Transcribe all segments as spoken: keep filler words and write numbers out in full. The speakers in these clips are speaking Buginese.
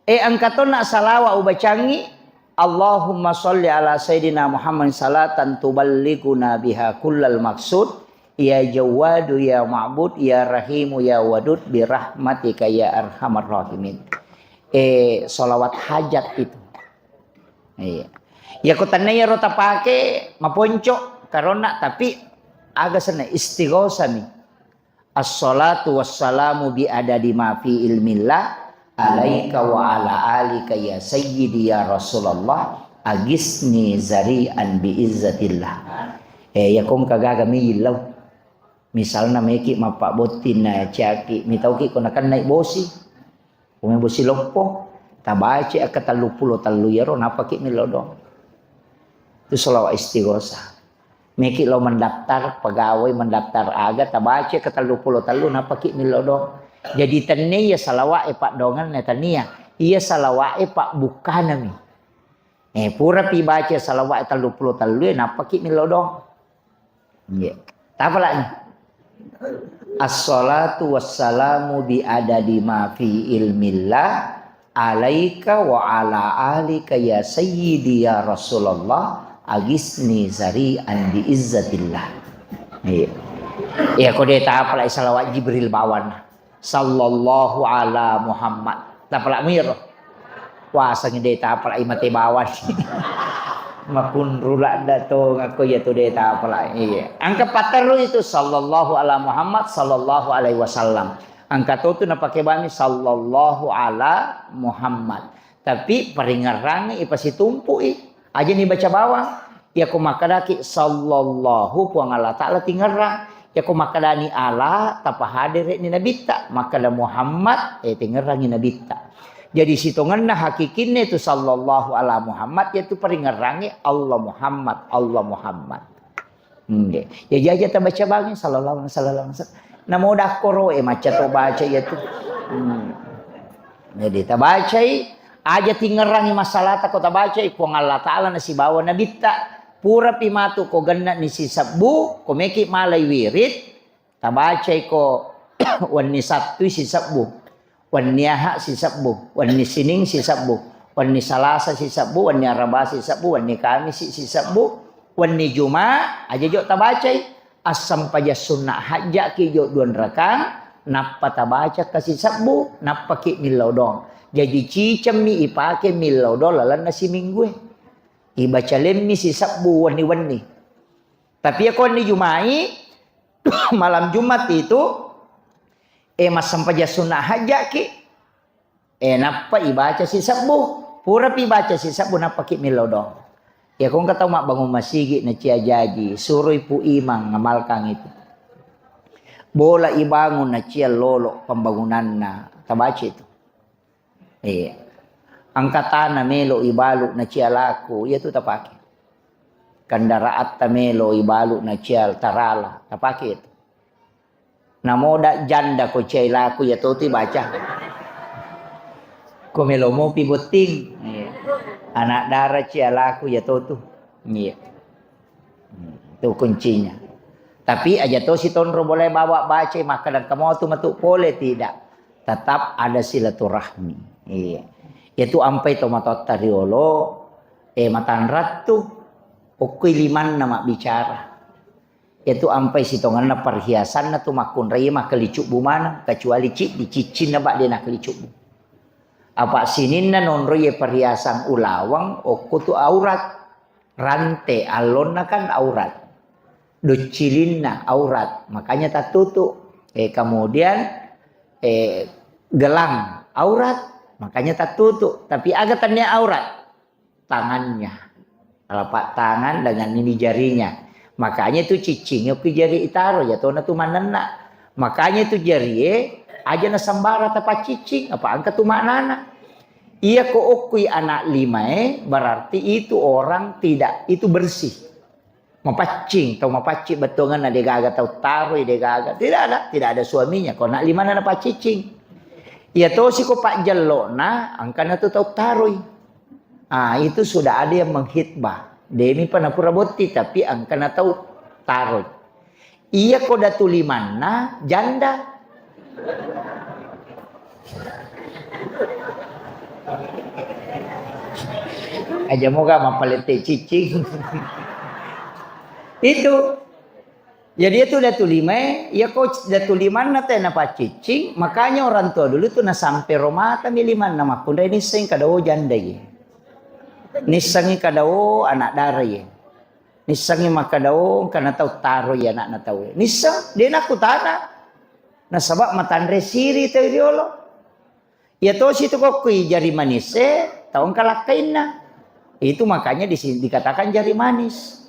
E, engka tonna salawa ubacangi, Allahumma sholli ala Sayyidina Muhammad salatan tuballighuna biha kullal maksud, ya Jawwadu ya Ma'bud ya Rahimu ya Wadud bi rahmatika ya arhamar rahimin. E, salawat hajat itu. Iya. Ya ko tennaya ro tapake maponco karonna, tapi aga senna istighosah mi. Assalatu wassalamu bi adadi ma fi ilmillah alaika wa ala alika ya sayyidi ya Rasulullah agisni zari'an bi izzatillah. Eh, ya kong kagaga mi illau. Misalna meki mappabotting na ciaki, mitauki ko nakennai bosi. Kome bosi loppo, tabaci akka tellu pulo tellu yaro, napaki millau doang. Itu salawat istighosah. Meki lo mendaftar pegawai, mendaftar aga, tabaci akka tellu pulo tellu, napaki millau doang. Jadi tenne iya salawat e paddoangan na tania. Iya salawat e pabbukkanami. Eh, pura pi baca salawat e tellu pulo tellu, eh, napaki millau doang. Iya. Tapalani. Assalatu wassalamu bi adadi ma fi ilmillah alaika wa ala alika ya sayyidi ya Rasulullah agisni zari'an bi izzatillah. Iya. Iya, ko de tapalai salawat Jibril bawana. Sallallahu ala Muhammad. Tapalak miro. Wasangi de tapalak imate bawang. Makunru ladda to ngako iya tu de tapalak. Iya. Angka paterru itu sallallahu ala Muhammad sallallahu alaihi wasallam. Angka to tu napake bami sallallahu ala Muhammad. Tapi paringerrangi ipasitumpu'i. Aja ni baca bawang. Yako makkedaki sallallahu Puang Allah Ta'ala tingerrang. Yako makkedani ala tapahadere ni nabitta. Makkeda Muhammad, eh, tingerrangi nabitta. Jadi sitongenna hakikinna itu sallallahu ala Muhammad, yaitu paringerrangi Allah Muhammad, Allah Muhammad. Nggih. Ya, jaja tabaca bangi, sallallahu alaihi wasallam. Namo dakkoro, eh, macca to baca iya tu. Hmm. Jadi, tabacai, aja tingerangi masalata ko tabacai, Puang Allah Ta'ala nasibawa nabitta. Purapi matu ko genna ni sisebbu, ko meki malai wirid, tabacai ko wenni Sattui sisebbu. Wenni Aha sisebbu, wenni Sining sisebbu, wenni Salasa sisebbu, wenni Araba sisebbu, wenni Kamisi sisebbu, wenni Juma, aja jo tabacai. Assempajang sunna hajjaki jo duanrakang, nappa tabaca ka sisebbu, nappaki millau doang. Jaji cicemmi ipake millau doang lalenna siminggue. Ibaca lemmi sisebbu wenni-wenni. Tapi yako wenni Jumai, malam Jumat itu, eh, massempajang sunna hajjaki, eh, nappa ibaca sisebbu. Purapi ibaca sisebbu, nappaki millau doang. Ya, ko engka tau mabbangun masigi na cia jaji, suroi Pu Imang ngamalkan itu. Bola ibangun na cia lolo pembangunanna, tabaca itu. Iya. Angka tana melo ibalu na cia laku, iya tu tapake. Kendaraatta melo ibalu na cia tarala, tapake itu. Namoda janda ko ciai laku, iya totu ibaca. Ko melo mopi botting. Iya. Anak dara cia laku, iya totu. Iya. Hmm, itu kuncinya. Tapi aja to sitonro boleh bawa baca, makkadang kamu tu matu pole, tidak. Tetap ada silaturahmi. Iya. Itu ampai to matotta riolo, eh, matanrattu, okkoi limanna mabbicara. Itu ampai sitongenna perhiasanna tu makkunrai makkelicubbu maneng, kecuali ciddi, ciccinna bak de nakkelicubbu. Apa sininna nonroi perhiasan ulaweng, okko tu aurat. Rante allonna kan aurat. Doccilinna aurat, makanya tattutu. Eh, kemudian, eh, gelang aurat, makanya tattutu. Tapi aga tania aurat? Tangannya. Telapak tangan dengan ini jarinya. Makanya itu ciccingnge ku jari itaro, ya tona tu manenna. Makanya itu jarie aja na sembara tapaccicing, apa angka tu maknana. Iya ko okkui anak limae, berarti itu orang tidak, itu bersih. Mapaccing, tau mapaccing bettuanganna, degaga tau taroi, degaga. Tidak ada, tidak ada suaminya. Ko anak limana napaccicing. Iya tosi ko pajjellona, angkana tu tau taroi. Ah, itu sudah ada yang menghitbah. Demi panapura botti, tapi angkana tau taroi. Iya ko datu limanna janda. Aja moga mappalette cicing. Itu. Jadi itu Datu Lima, ya ko Datu Limanna te napaccicing, makanya orang tua dulu tuh nasampe romata mi limanna makkunrai nissengi kada o janda ye. Nissengi kada o anak dara ye. Nissengi makkada, "Oh, engka na tau taro iya ana'na tau." Nisseng, de' nakkutana. Nasaba matanre siri tau riolo. Iya tosi tu kokkui jari manisse, tau engka lakkainna. Itu makanya disi-, dikatakan jari manis.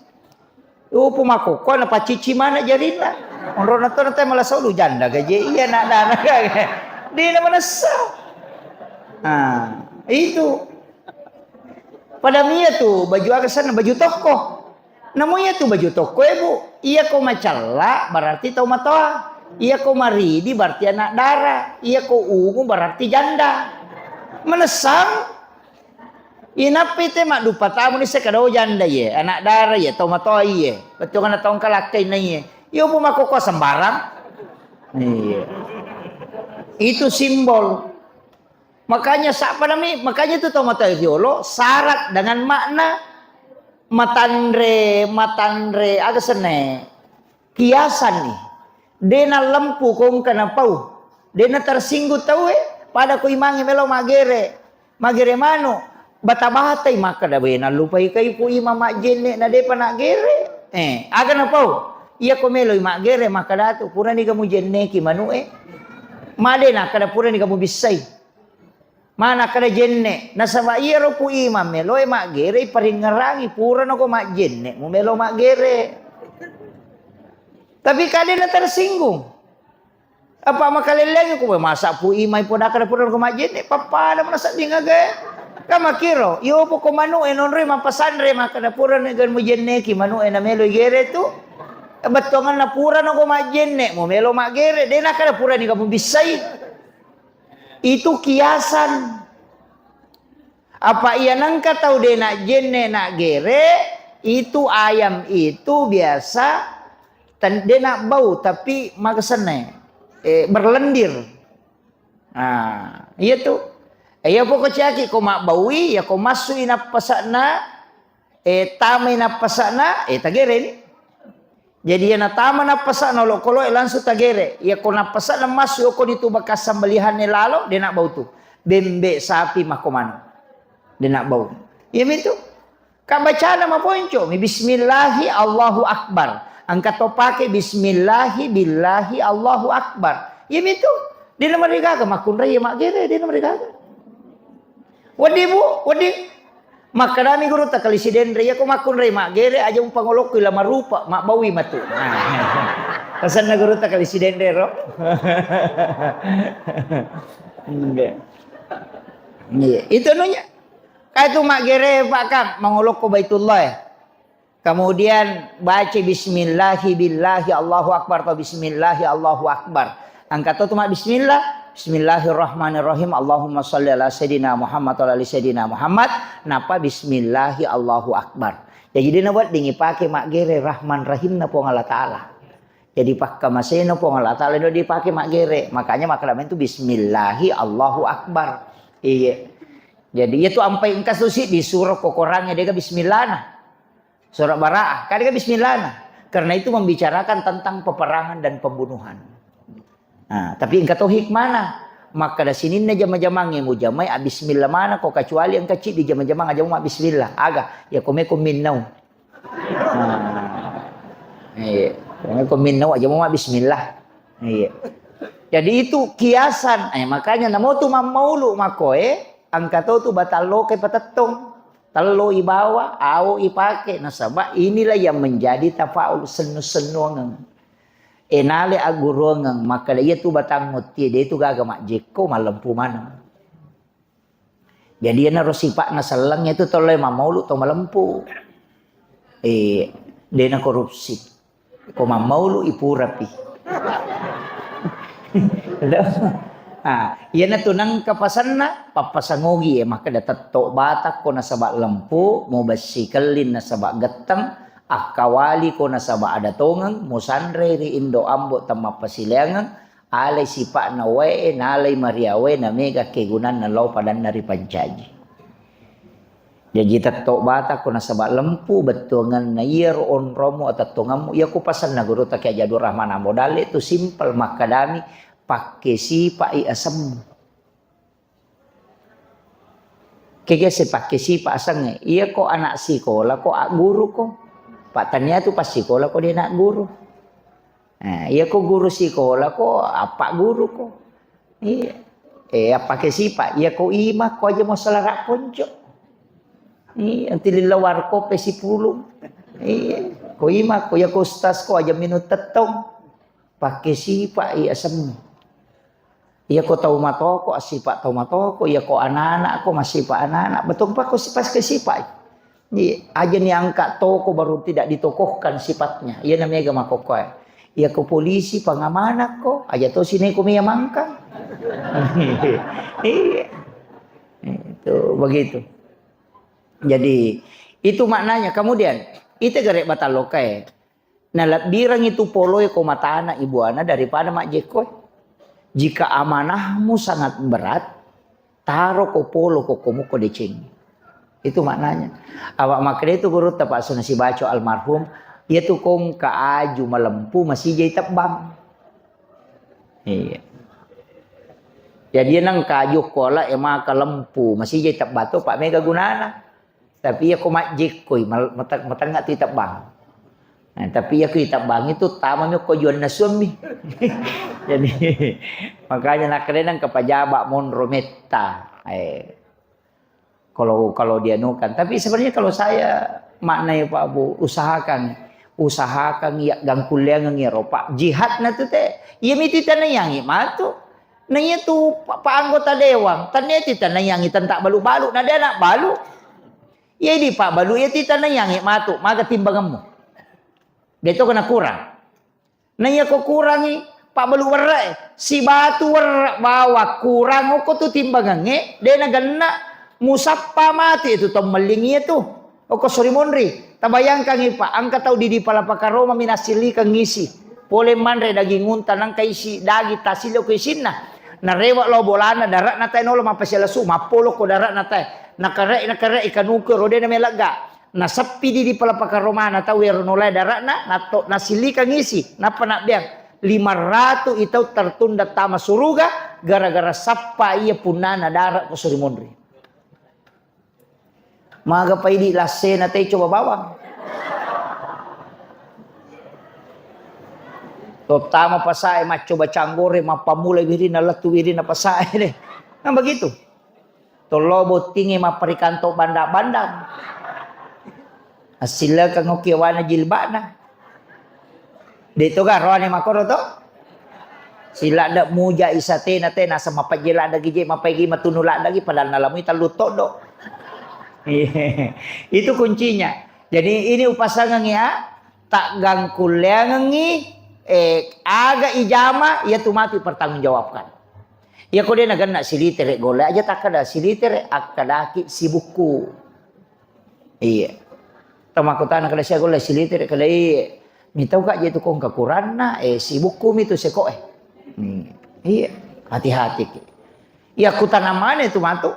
Upu makkokko na paccici mana jarinna. Onrona to na te malasolu janda gaje iya na dana. De' na manessa. Nah, itu. Pada mia tu baju aga senna, baju tokko. Namu iya tu baju tokko e, Bu. Iya ko macella berarti tau matoa. Iya ko maridi berarti anak dara. Iya ko ungu berarti janda. Menessang. Inappi te maddupa tamu ni sekadau janda ye, anak dara ye, tau matoa ye. Betul kan tau kalakkai na ye. Yo bu makkokko sembarang. Iya. Itu simbol. Makanya sapa nami, makanya itu tau matoa riolo syarat dengan makna matanre, matanre, aga senne, kiasan ni. De' nalempu ko engka napau. De' na tersinggung tau e, pada ko imangi melo magere. Magere manu, bata-batai makkada, "We, nallupai kai pu imang majjenne na de'pa nagere." Eh, aga napau? Iya ko meloi maggere makkada tu, "Purani ga mujenneki manu e?" Made nakkada, "Purani ga mubissai." Mana kada jenne, nasaba iyaro pu imang meloe maggere paringngerangi, purana ko majjenne mu melo maggere. Tapi kade na tersinggung. Apa makalellengi ko, "Masa pu imai podaka da purana ko majjenne, pappada mana sedding aga." Kamakiro, iyo poko manu e nonroi mappasanre makkada purana ga mujenneki manu e na melo igere tu. Bettuanganna purana ko majjenne mu melo maggere, de' nakkada purani ga mubissai. Itu kiasan. Apa iya nengka tau de' najjenne naggere, itu ayam itu biasa ten-, de' nabbau, tapi magesenne, eh, berlendir. Nah, iya tu. Eh, iya poko ciaki ko mabbaui, ya ko massui nappasakna, eh, tamai nappasakna, eh, tagere ni. Jadi, iya natama nappasakna olokoloe langsung tagere. Iya ko nappasakna massu okoni tu bekas sambalihanne lalo, de' nabbau tu. Bembe sapi makko manu. De' nabbau. Iya mitu. Ka bacana maponco mi, "Bismillahi Allahu Akbar." Engka to pake, "Bismillahi billahi Allahu Akbar." Iya mitu. De' namarigaga makkunrai maggere, de' namarigaga. Wedding, Bu, wedding. Makkedami gurutta Kali Sidenre, "Iya ko makkunrai maggere, aja mupangolokku ila marupa, mabbaui matu." Nah. Pesanna gurutta Kali Sidenre ro. Iya. Iya, itu anunya. Kae tu maggere, Pak Kang, mangolokko Baitullah e. Kemudian baca bismillahi billahi Allahu Akbar atau bismillahi Allahu Akbar. Engka to tu ma bismillah, bismillahirrahmanirrahim, Allahumma salli ala sayyidina Muhammad wa ala ali sayyidina Muhammad, napa bismillahi Allahu Akbar. Jadi de' nawedding ipake maggere Rahman Rahimna Puang Allah Ta'ala. Jadi pakkamasena Puang Allah Ta'ala dipake maggere. Makanya makkadameng tu bismillahi Allahu Akbar. Iya. Jadi iya tu ampai engka susi di surah kokorangnge de' ga bismillahna. Surah Bara'ah, kadega bismillahna. Karena itu membicarakan tentang peperangan dan pembunuhan. Nah, tapi engka to hikmahna. Makkada sininna jama-jamangnge mujamai, ah, bismillah mana ko, kecuali engka ciddi jama-jamang aja mau bismillah. Aga, ya kome ko minnau. Nah, iya. Kome ko minnau aja mau bismillah. Iya. Jadi itu kiasan. Eh, makanya namo tu mammaulu makoe, engka to tu batalloke patettong. Tello ibawa, ao ipake. Nasaba inilah yang menjadi tafaul, sennu-sennuangeng. Enale agguruangeng, makkada iya tu batang muttie, de tu gaga majjekko, mallempu maneng. Jadi iyanaro sipa'na selleng itu tollo mammaulu to malempu. Eh, dena korupsi. Ko mammaulu ipurapi. Ah, iyanatu nengka pasenna, pappasangogi e, makkeda tetto batakko nasaba lempu, mubessi kelling nasaba getteng, akkawaliko nasaba ada tongeng, musanrei ri indo ambo temmappasileangeng, Alai sipa'na wae, nalai mariawae, na mega kegunanna lao padanna ripancaji. Jaji tetto bata ko nasaba lempu bettuangenna iyaro onromu atettongemmu, iya ku pasenna guru ta Kiai Haji Abdul Rahman Ambo Dalle tu simpel makkadami, pakke sipa'i asemmu. Kega se pakke sipa asengnge. Iya ko anak sikola ko agguru ko. Pak tania tu pas sikola ko dia nak guru. Nah, iya ko guru sikola ko apa guru ko. Iya. Eh, apa ke sipa? Iya ko ima ko aja mau selera ponco. Iya, anti lilla warkop e sipulung. Iya, ko ima ko iya ko ustaz ko aja minum tettong. Pakke sipa iya semmu. Iya ko tau matoko, assipa tau matoko, iya ko anak-anak ko, massipa anak-anak. Betul pa ko sipa ke sipa. Iya, aja ni angka toko baru tidak ditokohkan sifatnya. Iya na mega makokkoe. Iya ko polisi pengamanan ko, aja to sini ko mia mangkang. Iya. Itu begitu. Jadi itu maknanya. Kemudian ite gare batalokae. Nalebbirengngi tu poloe ko matana ibuana daripada majjekkoe. Jika amanahmu sangat berat, taro ko polo ko komuko deceng. Itu maknanya. Awak makkeda itu guru tepak suna sibaco almarhum, iya tu kong ka aju malempu masijai tebbang. Iya. Jadi nang kaju kola e maka lempu masijai tebbato pak mega gunana. Tapi iya ko majjekkoi, mal-, mate-, matengnga tu itebbang. Nah, tapi iya ko itebbang itu tamami ko juanna suammi. Jadi, makanya nakkedai nengka pajaba monro metta. Eh, kalau, kalau dianukan. Tapi sebenarnya kalau saya maknai Pak Bu, usahakan, usahakan iya gangkulleangengngi ero Pak. Jihadna tu te, iya miti tanaiangi matu. Nah, iya tu pa-, pa anggota dewan, tania ti tanaiangi tentang balu-balu, nah dia anak balu. Iya di Pak Balu, iya ti tanaiangi matu, maga timbangemmu. De to kena kurang. Nah iya ko kurangi, Pak Balu werre, sibatu werre bawa kurang ko tu timbangengnge, de na genna musappa mati itu to melling iya tu. Oko sori monri, tabayangkangi Pak, angka tau didi palapaka Roma minasilikang ngisi. Pole manre daging unta nangka isi daging tasilo ko isinna. Narewa lao bolana dare'na tae nolo mappasiala su, mappolo ko dare'na tae. Nakare-, nakare ikanuku rodena melegga. Naseppi didi palapaka Romana tau ero nolae dare'na, natto nasilikang isi, nappa nabbeang. Lima ratu itau tertunda tama suruga gara-gara sappa iya punnana dare ko suri monri. Maga paidi lassena te coba bawang. Tottama pasae maccoba canggore, mappamula wirinna lettu wirinna pasae de. Nah begitu. Tollo bottingi mapparikanto banda-bandang. Assillekeng oki wana jilba'na. De to garoane makoro to? Siladde muja isatena te naseng mapajje ladde gije mapaigi matunu ladde gi padahal nalamui tellu toddo. Itu kuncinya. Jadi ini upasangengi ya, tak gangkulleangengi eh, aga ijama ya tu mati pertanggungjawabkan. Ya ko de nagenna silitere golle aja takkada silitere akkadaki sibukku. Iya. Tamakkutana kada sia golla silitiri kada iya. Mitau ka je tu kong kakuranna, eh, sibukku mi tu seko eh. Hmm. Iya. Hati-hati ki. Iya kutana mana tu matu.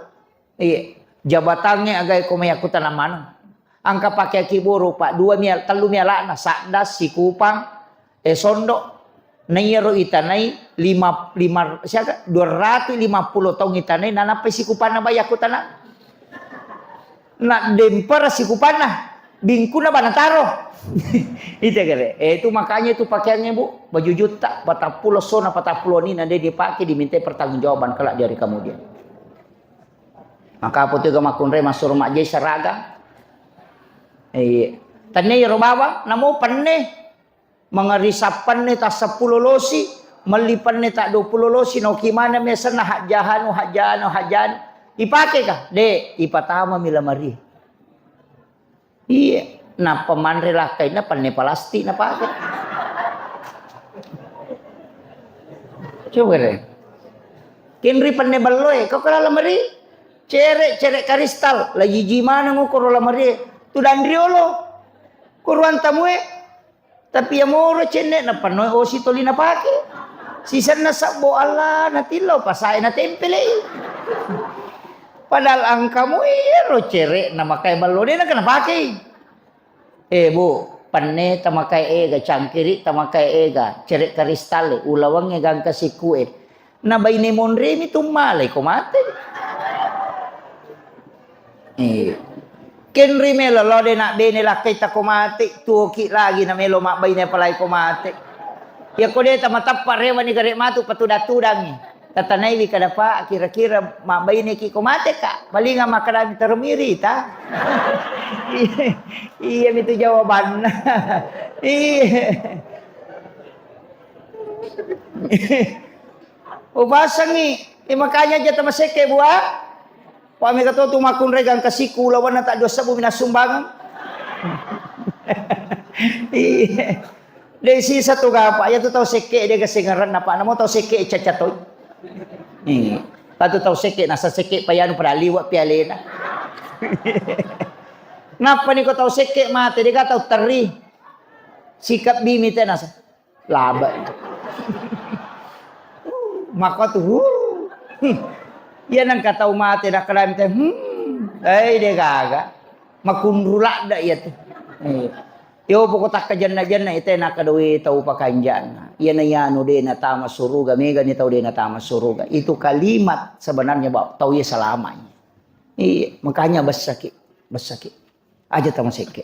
Iya. Jabatangnge agai ko mai kutana mana. Angka pake ki boru pak dua mia tellu mia lana sadda sikupang eh, sondo. Naiyaro itanai lima, lima, siaga? Dua ratus lima puluh taung itanai, nanappai sikupanna bayakku tana. Na dempera sikupanna, bingkuna bana taro. Itu kere. Eh, itu makanya itu pakaiannya, Bu, baju juta, patappulo sona, patappulo ni, na de dipakai, diminta pertanggungjawaban kelak di hari kemudian. Maka apa tu ga makunre masuk rumah jai seraga. Iya. Tanne ro baba, namo penne. Mangari sappanne ta seppulo losi, melli penne ta dua puluh losi, noki mana mesenna hajjahanu, hajjahanu, hajjahanu. Ipake ka? De, ipatama mi lamari. Iya, nappa manre lakkainna penne palastik napake. Coba deh. Kenri penne belloe, kau kala lamari? Cere, cere karistal, lagi jimana ngukoro lamari. Tu danriolo. Kuruan tamue. Tapi iya moro cenne na pannoe osi toli napake. Sisenna sebbo Allah natillo pasae natempelei. Padahal engkamu ero cere'na makae ballo de' nakenna pakei. Eh, Bu, penne tamakae ega, cangkiri tamakae ega, cere' kristal e, ulawengnge gangka sikku e. Na baine monremi tummalai ko mate. Eh. Kenri melo lo de' na bene lakkai ta ko mate, tuoki lagi na melo mabbaine apalagi ko mate. Ya ko de' tamatappa rewani gare' matu patudang-tudangi. Tatanaiwi kada, Pak, kira-kira mabbaineki ko mate, Kak? Palinga makkadami termiri ta. Iya, iya mitu jawabanna. Iya. Upasangi, eh, makanya aja tamasekke, Bu, ah. Pak, mega to tu makkunrai gangka sikku ulawenna tak dua sebbu mina sumbangan. Iya. De' sisa tu gapa, ya tu tau sekke de' gasengeranna, Pak. Namo tau sekke caca toi. Iya. Patu tau sekke nasa sekke payanu pada liwa pialena. Nappa ni ko tau sekke mate de' ga tau terri. Sikap bimi te nasa. Laba itu. Maka tu, huh. Iya nengka tau mate nakkadami te, hmm. Eh, de' gaga. Makunru ladda iya tu. Eh. Yo poko takkajenna-jenna ite nakkadoe tau pakanjana. Iyana yanu de' natama suruga, megani tau de' natama suruga. Itu kalimat sebenarnya, Pak, tau iya selama ini. Iya, makanya bessaki, bessaki. Aja tamasekke.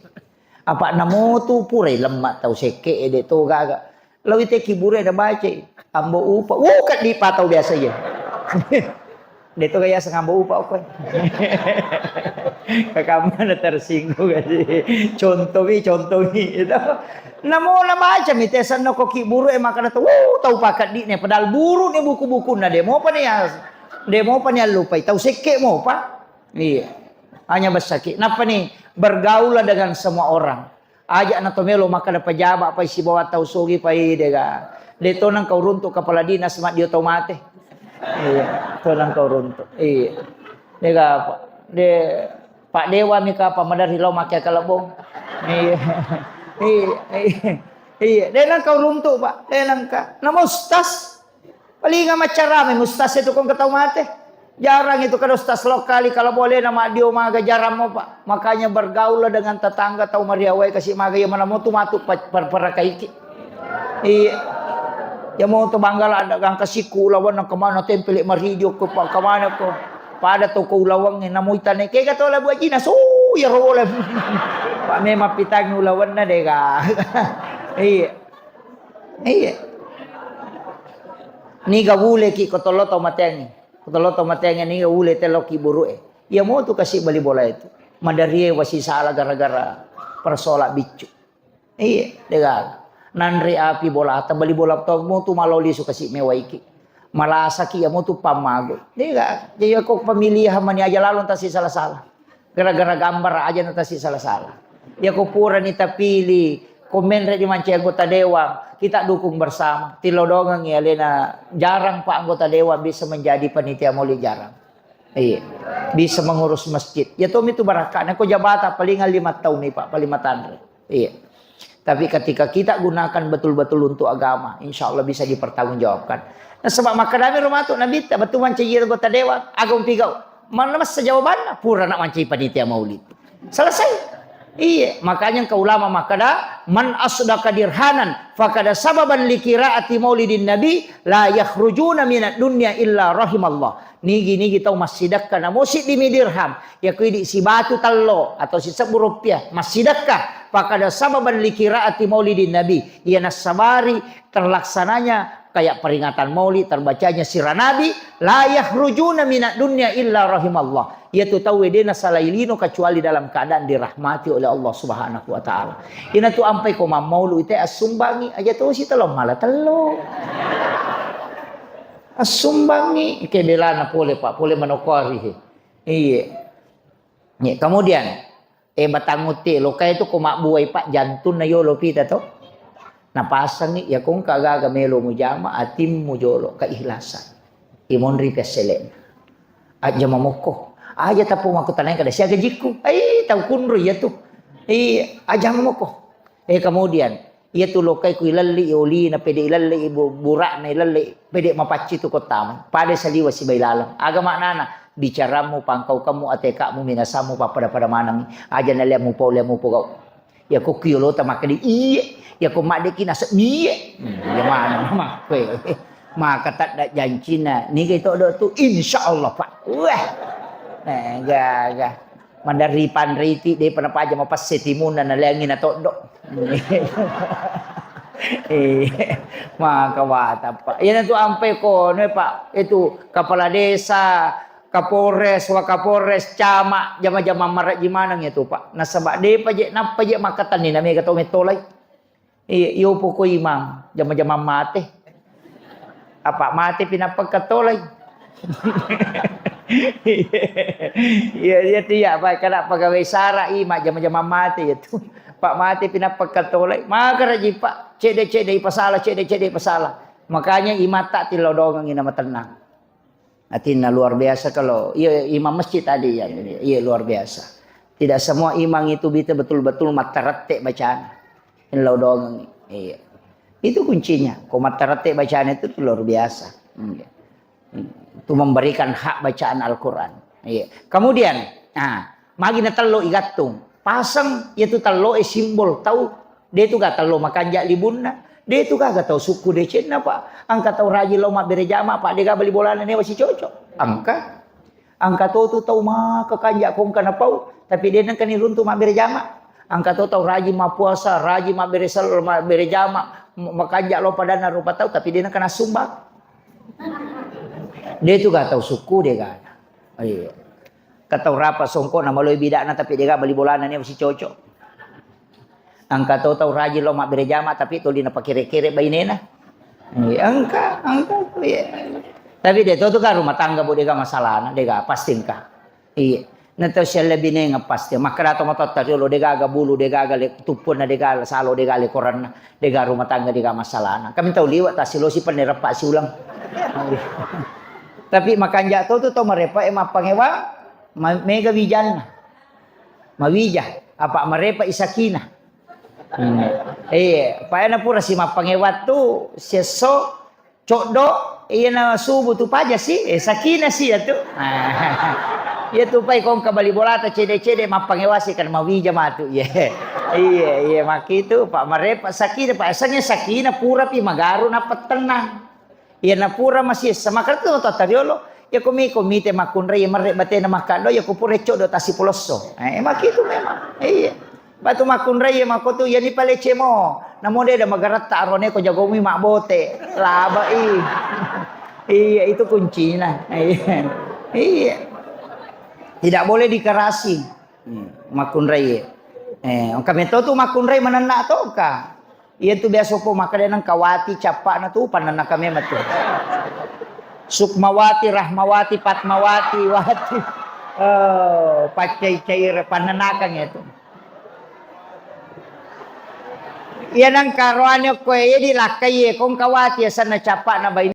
Apa namotu purai lemma tau sekke e de' to gaga. Lawi te kibure na baca. Ambo upa. Wuh, kaddi pa tau biasa iya. De' to gaya sengambo upa okoe. Kakamana tersinggung aja. Contoh mi, contoh mi, gitu. Namo na baca mi te senno ko kiburu e makana to. Wuh, tau pakaddi ne padahal buru ne buku-bukunna de' mopa ne ya. De' mopa ne allupai. Tau sekke mopa. Iya. Hanya besaki. Nappa ni bergaullah dengan semua orang. Aja na to melo makkada pejabat pai sibawa tau sogi pai dega. De to nang kau runtuk kepala dinas maddio tau mate. Iya, to nang kau runtuk. Iya. Dega apa? De Pak Dewa mi kapa madari lo make kalebong. Iya. Iya, iya. Iya, de nang kau runtuk, Pak. De nang ka. Nama ustaz? Palinga maccarame ustaz itu kong ketau mate. Jarang itu kada ustaz lokali kalau boleh nama dio maga jarang mo, Pak. Makanya bergaul dengan tetangga tau mariawai kasi maga ya mana mo tu matu pa-, per-, perakaiki. Iya. Ya mo tu banggala ada gangka siku lawan nang kemana tempel maridio ke Pak kemana ko. Pada toko ulawang namo itane kega to labu ajina so ya ro le. Pak memang pitangi ulawanna dega. Iya. Iya. Niga wuleki ko tollo tau mateangngi. Ko tollo tau mateangngi niga wule tello ki buru'e. Iya motu kasi bali bola itu. Madarie wasi sala gara-gara persola biccu. Iya, dega. Nanre api bola, ata bali bola to motu malo lisu kasi mewaiki. Malasaki iya motu pammago. Dega. Jadi ko pemilihan mani aja lalon tasi sala-sala. Gara-gara gambar aja na tasi sala-sala. Ya ko purani tapili, ko menre di mancaji anggota dewan, kita dukung bersama. Tilodongengi alena jarang Pak anggota dewan bisa menjadi panitia maulid jarang. Iya. Bisa mengurus masjid. Ya to mitu barakana ko jabata paling lima tahun nih Pak, paling matanre. Iya. Tapi ketika kita gunakan betul-betul untuk agama, insya Allah bisa dipertanggungjawabkan. Nah, sebab makadami rumah tu Nabi tak betul mancaji anggota dewan, agung pigau. Mana masa jawabannya? Pura nak mancaji panitia maulid. Selesai. Iya, makanya engka ulama makkada, "Man asdaka dirhanan fakada sababan likiraati maulidin nabi la yakhrujuna minad dunya illa rahimallah." Nigi-nigi tau massidekka namo siddimi dirham, ya ku idi sibatu tello atau sisebbu rupiah massidekka, fakada sababan likiraati maulidin nabi, iya nassabari terlaksananya kayak peringatan maulid, terbacanya sirah Nabi, la yakhrujuna minad dunya illa rahimallah. Iyatu tauwe de nasalai lino kecuali dalam keadaan dirahmati oleh Allah Subhanahu wa taala. Inatu ampai ko mammaulu ite assumbangi aja tosi tello mala tello. Assumbangi ke belana pole Pak, pole manokori he. Iye. Nye, kemudian, eh, batang uti, lokai tu ko mabbuai Pak, jantunna yolo pita to. Napasangi, ya kongka gaga melo mujama, atimmu jolo, keikhlasan. Imonri pesselena. Aja mamokko. Aja tapu makkutanai kada siaga jikku. Ai, tau kunru iya tu. Iya, aja mamokko. Eh, kemudian, Iya tu lokai ku ilelli olina, pede ilelli bu-, bura'na ilelli, pede mapacci tu kottamai. Pada saliwa sibai laleng. Aga maknana? Bicaramu, pangkaukammu, ateka'mu, minasammu, pappada-pada manengi. Aja na lea mupo, lea mupo gau. Iya ko kiolota makkeda iye. Iya ko maddeki naseng iye. Hmm, iya maneng makkue. Maka tadda jancina. Niga toddo tu, insya Allah, Pak. Wah. Eh, gaga. Mandarri panriti, depa napaja mapesse timunna, naleangi natoddo. Eh, maka wata, Pak. Iyana tu ampe ko, ne, Pak, itu kepala desa, Kapolres, Wakapolres, camat, jama-jama marajji maneng itu, Pak. Nasaba depa je, nappa je makkatenni, na mega tau mettolai. Iya, iyo poko imang, jama-jama mate. Apa mate pinappa katolai. Iya, iya tu ya, Pak, kada pegawai sara imang, jama-jama mate ya tu. Pak mate pinappa katolai, maka raji, Pak, cede-cede ipasala, cede-cede ipasala. Makanya imang tak tilodongengi nama tenang. Atinna luar biasa kalau, iya, imam masjid tadi ya, iya, luar biasa. Tidak semua imam itu bisa betul-betul mattarette bacana. Lao doang. Iya. Itu kuncinya. Ko mattarette bacana itu tuh luar biasa. Iya. Itu memberikan hak bacaan Al-Quran. Iya. Kemudian, nah, magi na tello igattung. Pasang itu tello e simbol tau. De tu ga tello makanja libunna. De tu gaga tau sukku decenna, Pak. Engka tau rajin lao mabbere jama, Pak, de ga bali bolana newa sicoco. Engka. Engka to tu tau maka kanja kongka napau, tapi de nengka niruntu mabbere jama. Engka to tau rajin mappuasa, rajin mabbere sel-, mabbere jama, m-, makanja lao padanna rupa tau, tapi de nengka nassumbang. De tu ga tau sukku, de ga. Iya. Engka tau rapa songko na maloi bidana, tapi de ga bali bolana newa sicoco. Engka to tau rajin lao mabbere jama, tapi tuli napakere-kere bainena. Iya, engka, engka, iya. Tapi de to tu ka rumah tangga, Bu, de ga masalahna, de ga, pasti engka. Iya. Na tau sialle binenga pasti. Makkeda to matotta riolo, de gaga bulu, de gaga le tuppunna, de gaga salo, de gaga le koranna, de ga rumah tangga, de ga masalahna. Kami tau liwa, tasilosi penne reppa siulang. Tapi makanja to tu tau marepa e mappangewa, ma-, mega wijanna. Mawija, apa marepa i sakinah. Hmm. Eh, paena pura si mappangewa tu, siesso, coddo, iyana subuh tu paja si, eh, sakinah si ya tu. Iya tu pai kongka bali bolata cede-cede mappangewa si kan mawija matu. Iya. Iya, iya, makitu, Pak, marepa sakinah, Pak, asannya sakinah pura pi magaru nappa tenang. Iya, napura masiessa, makkeda to matotta riolo, iya ko mi, ko mite makkunrai, iya merre batena makkaddo, iya ko pura coddo tasipolosso. Eh, makitu memang. Iya. Batu makkunrai, iya mako tu, iya ni palece mo. Namo de da magaretta arone ko jagomi mabbote. Labai. Iya, itu kuncinya. Iya. Iya. Tidak boleh dikerasi. Hmm, makkunrai. Eh, engka meto tu makkunrai manenna to ka. Iya tu biasa po makkeda nengka wati cappa'na tu, pannennaka memang tu. Sukmawati, Rahmawati, Patmawati, Wati. Oh, paccai-caire pannennakang itu. Iya nengka roane okko e, iya dilakkai e, kongka wati asenna cappa'na baine.